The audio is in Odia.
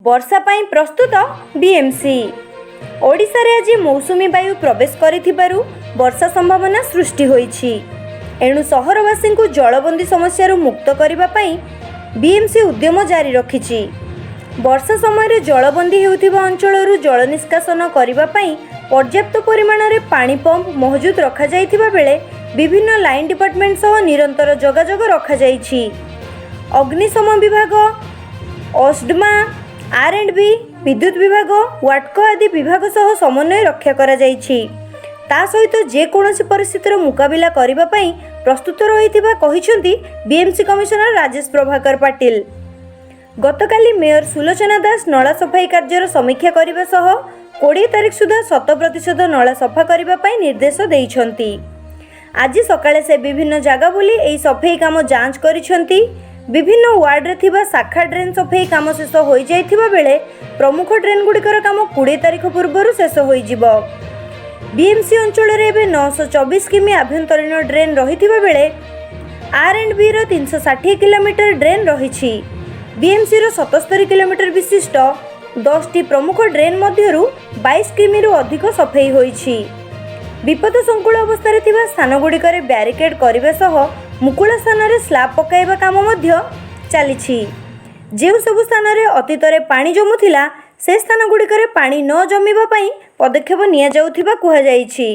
ବର୍ଷା ପାଇଁ ପ୍ରସ୍ତୁତ ବିଏମ୍ସି। ଓଡ଼ିଶାରେ ଆଜି ମୌସୁମୀ ବାୟୁ ପ୍ରବେଶ କରିଥିବାରୁ ବର୍ଷା ସମ୍ଭାବନା ସୃଷ୍ଟି ହୋଇଛି। ଏଣୁ ସହରବାସୀଙ୍କୁ ଜଳବନ୍ଦୀ ସମସ୍ୟାରୁ ମୁକ୍ତ କରିବା ପାଇଁ ବିଏମ୍ସି ଉଦ୍ୟମ ଜାରି ରଖିଛି। ବର୍ଷା ସମୟରେ ଜଳବନ୍ଦୀ ହେଉଥିବା ଅଞ୍ଚଳରୁ ଜଳ ନିଷ୍କାସନ କରିବା ପାଇଁ ପର୍ଯ୍ୟାପ୍ତ ପରିମାଣରେ ପାଣି ପମ୍ପ ମହଜୁଦ ରଖାଯାଇଥିବା ବେଳେ ବିଭିନ୍ନ ଲାଇନ୍ ଡିପାର୍ଟମେଣ୍ଟ ସହ ନିରନ୍ତର ଯୋଗାଯୋଗ ରଖାଯାଇଛି। ଅଗ୍ନିଶମ ବିଭାଗ, ଓସ୍ଡମା, ଆର୍ ଆଣ୍ଡ ବି, ବିଦ୍ୟୁତ ବିଭାଗ, ୱାଟ୍କୋ ଆଦି ବିଭାଗ ସହ ସମନ୍ୱୟ ରକ୍ଷା କରାଯାଇଛି। ତା ସହିତ ଯେକୌଣସି ପରିସ୍ଥିତିର ମୁକାବିଲା କରିବା ପାଇଁ ପ୍ରସ୍ତୁତ ରହିଥିବା କହିଛନ୍ତି ବିଏମ୍ସି କମିଶନର ରାଜେଶ ପ୍ରଭାକର ପାଟିଲ। ଗତକାଲି ମେୟର ସୁଲୋଚନା ଦାସ ନଳା ସଫାଇ କାର୍ଯ୍ୟର ସମୀକ୍ଷା କରିବା ସହ 20 ତାରିଖ ସୁଦ୍ଧା 100% ନଳା ସଫା କରିବା ପାଇଁ ନିର୍ଦ୍ଦେଶ ଦେଇଛନ୍ତି। ଆଜି ସକାଳେ ସେ ବିଭିନ୍ନ ଜାଗା ବୁଲି ଏହି ସଫେଇ କାମ ଯାଞ୍ଚ କରିଛନ୍ତି। ବିଭିନ୍ନ ୱାର୍ଡରେ ଥିବା ଶାଖା ଡ୍ରେନ୍ ସଫେଇ କାମ ଶେଷ ହୋଇଯାଇଥିବା ବେଳେ ପ୍ରମୁଖ ଡ୍ରେନ୍ଗୁଡ଼ିକର କାମ 20 ତାରିଖ ପୂର୍ବରୁ ଶେଷ ହୋଇଯିବ। ବିଏମ୍ସି ଅଞ୍ଚଳରେ ଏବେ 924 କିମି ଆଭ୍ୟନ୍ତରୀଣ ଡ୍ରେନ୍ ରହିଥିବା ବେଳେ R and Veer 360 kilometre drain ରହିଛି। ବିଏମ୍ସିର 77 କିଲୋମିଟର ବିଶିଷ୍ଟ 10ଟି ପ୍ରମୁଖ ଡ୍ରେନ୍ ମଧ୍ୟରୁ 22 କିମିରୁ ଅଧିକ ସଫେଇ ହୋଇଛି। ବିପଦ ସଂକୁଳ ଅବସ୍ଥାରେ ଥିବା ସ୍ଥାନଗୁଡ଼ିକରେ ବ୍ୟାରିକେଡ୍ କରିବା ସହ ମୁକୁଳା ସ୍ଥାନରେ ସ୍ଲାବ୍ ପକାଇବା କାମ ମଧ୍ୟ ଚାଲିଛି। ଯେଉଁ ସବୁ ସ୍ଥାନରେ ଅତୀତରେ ପାଣି ଜମୁଥିଲା, ସେ ସ୍ଥାନଗୁଡ଼ିକରେ ପାଣି ନ ଜମିବା ପାଇଁ ପଦକ୍ଷେପ ନିଆଯାଉଥିବା କୁହାଯାଇଛି।